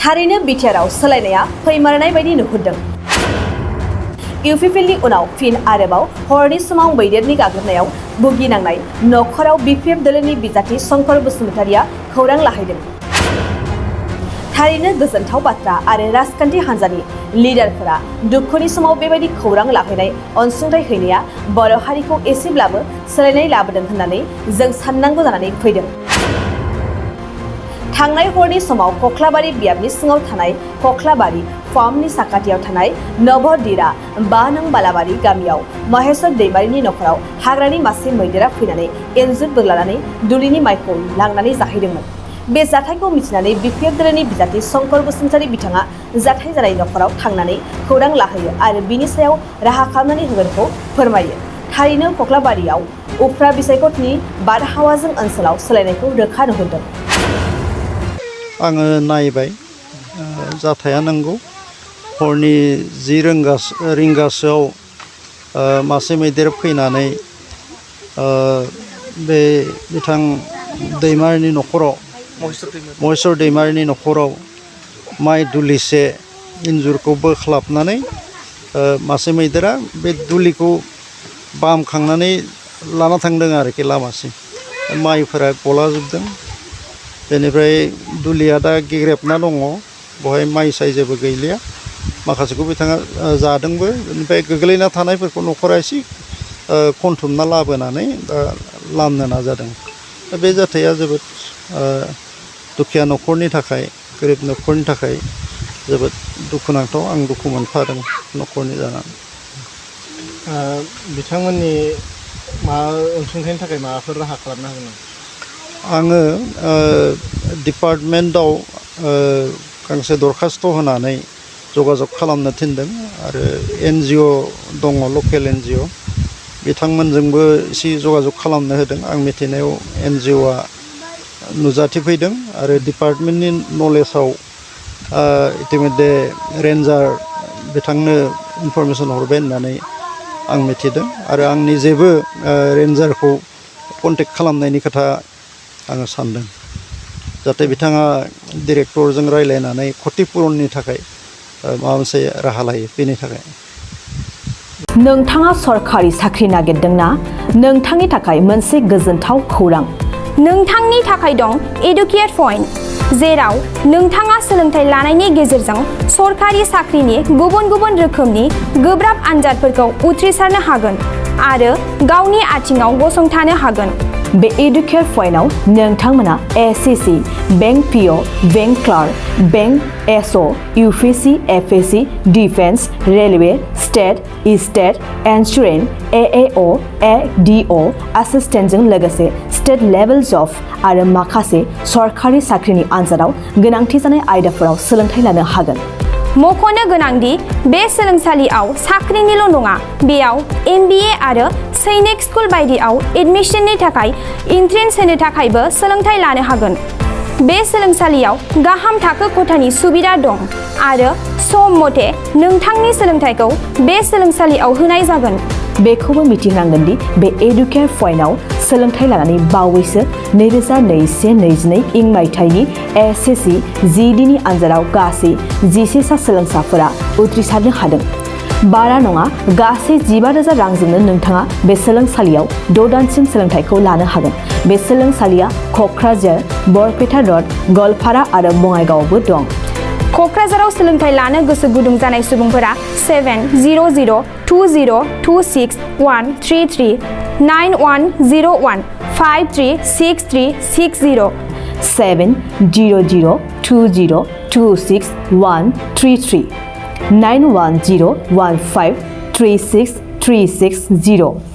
थारैनो बिटिआरआव सोलायनाया फैमारनाय बायदि नुहुरदों। इउपिपिएलनि उनाव फिन आरोबाव हरनि समाव मैदेरनि गाग्लोबनायाव भुगिनांनाय नखराव बिपिएफ दोलोनि बिजाथि शंकर बसुमतारिया खौरां लाहैदों। थारैनो गोजोनथाव बाथ्रा आरो राजखान्थि हान्जानि लिडारफोरा दुखुनि समाव बेबायदि खौरां लाहैनाय अनसुंथाइ हैनाया बर' हारिखौ एसेब्लाबो सोलायनाय लाबोदों होननानै जों साननांगौ जानानै फैदों। थांनाय हरनि समाव कख्लाबारि बियाबनि सिङाव थानाय कख्लाबारि फार्मनि साखाथियाव थानाय नभदिरा 5 नं बालाबारि गामियाव महेश्वर दैमारिनि नखराव हाग्रानि मासे मैदेरा फैनानै एन्जर बोग्लानानै दुलिनि माइखौ लांनानै जाहैदोंमोन। बे जाथायखौ मिथिनानै बिपिएफ दोलोनि बिजाथि शंकर बसुमतारि बिथाङा जाथाय जानाय नखराव थांनानै खौरां लाहैयो आरो बिनि सायाव राहा खालामनानै होगोनखौ फोरमायो। थारैनो कख्लाबारियाव उफ्रा बिसायख'थिनि बारहावाजों ओनसोलाव सोलायनायखौ रोखा नुहुरदों। आङो नायबाय जाथाया नंगौ हरनि 10 रिंगासोआव मासे मैदेर फैनानै बे बिथां दैमारिनि नखराव महेश्वर दैमारिनि नखराव माइ दुलिसे इन्जुरखौ बोख्लाबनानै मासे मैदेरा बे दुलिखौ बामखांनानै लाना थांदों आरोखि लामासिम माइफोरा गलाजोबदों। बेनिफ्राय दुलिया दा गेग्रेबना दङ बहाय माइ साइ जेबो गैलिया माखासेखौ बिथाङा जादोंबो बेनिफ्राय गोग्लैना थानायफोरखौ नखरा एसे खनथुमना लाबोनानै दा लामनो नाजादों। बे जाथाया जोबोद दुखिया नखरनि थाखाय गोरिब नखरनि थाखाय जोबोद दुखुनांथाव। आं दुखु मोनफादों नखरनि जानानै। बिथांमोननि अनसुंथाइनि थाखाय माबाफोर राहा खालामनो हागोन नामा? आङो डिपार्टमेन्टआव गांसे दरखास्त होनानै जगाजग खालामनो थिनदों आरो NGO दङ लकेल NGO बिथांमोनजोंबो एसे जगाजग खालामनो होदों। आं मिथिनायाव NGOआ नुजाथिफैदों आरो डिपार्टमेन्टनि नलेजाव इतिमধ্যে रेन्जार बिथांनो इनफरमेसन हरबाय होननानै आं मिथिदों आरो आं निजेबो रेन्जारखौ कन्टेक्ट खालामनायनि खोथा आङो सानदों जाहाथे बिथाङा डिरेक्टरजों रायज्लायनानै क्षतिपुरननि थाखाय माबा मोनसे राहा लायो बेनि थाखाय। नोंथाङा सरखारि साख्रि नागिरदोंना? नोंथांनि थाखाय मोनसे गोजोनथाव खौरां। नोंथांनि थाखाय दं एडुकेट पइन्ट, जेराव नोंथाङा सोलोंथाइ लानायनि गेजेरजों सरखारि साख्रिनि गुबुन गुबुन रोखोमनि गोब्राब आनजादफोरखौ उथ्रिसारनो हागोन आरो गावनि आथिङाव गसंथानो हागोन। बे एडुकेट पइन्टआव नोंथांमोना SSC, bank PO, bank clerk, bank SO, UPSC, FSC, defence, railway, state insurance, AAO, ADO एसिस्टेन्टजों लोगोसे स्टेट लेभेल जब आरो माखासे सरखारि साख्रिनि आनजादाव गोनांथि जानाय आयदाफोराव सोलोंथाइ लानो हागोन। मख'नो गोनांदि बे सोलोंसालियाव साख्रिनिल' नङा, बेयाव MBA आरो सैनिक स्कुल बायदियाव एडमिशननि थाखाय एन्ट्रेन्स होनो थाखायबो सोलोंथाइ लानो हागोन। बे सोलोंसालियाव गाहाम थाखो खथानि सुबिदा दं आरो सम मथे नोंथांनि सोलोंथाइखौ बे सोलोंसालियाव होनाय जागोन। बेखौबो मिथिनांगोन दि बे एडुकेट पइन्टआव सोलोंथाइ लानानै बावैसो 2021-22 इं मायथाइनि SSC GDनि आनजादाव गासै 11 सा सोलोंसाफोरा उथ्रिसारनो हादों। बारा नङा, गासै 15,000 रांजोंनो नोंथाङा बे सोलोंसालियाव 6 दानसिम सोलोंथाइखौ लानो हागोन। बे सोलोंसालिया क'क्राझार, बरपेटा र'ड, गवालपारा आरो बङाइगावआवबो दं। क'क्राझाराव सोलोंथाइ लानो गोसो गुदुं जानाय सुबुंफोरा 70020261133 9101536360 70020261133 9101536360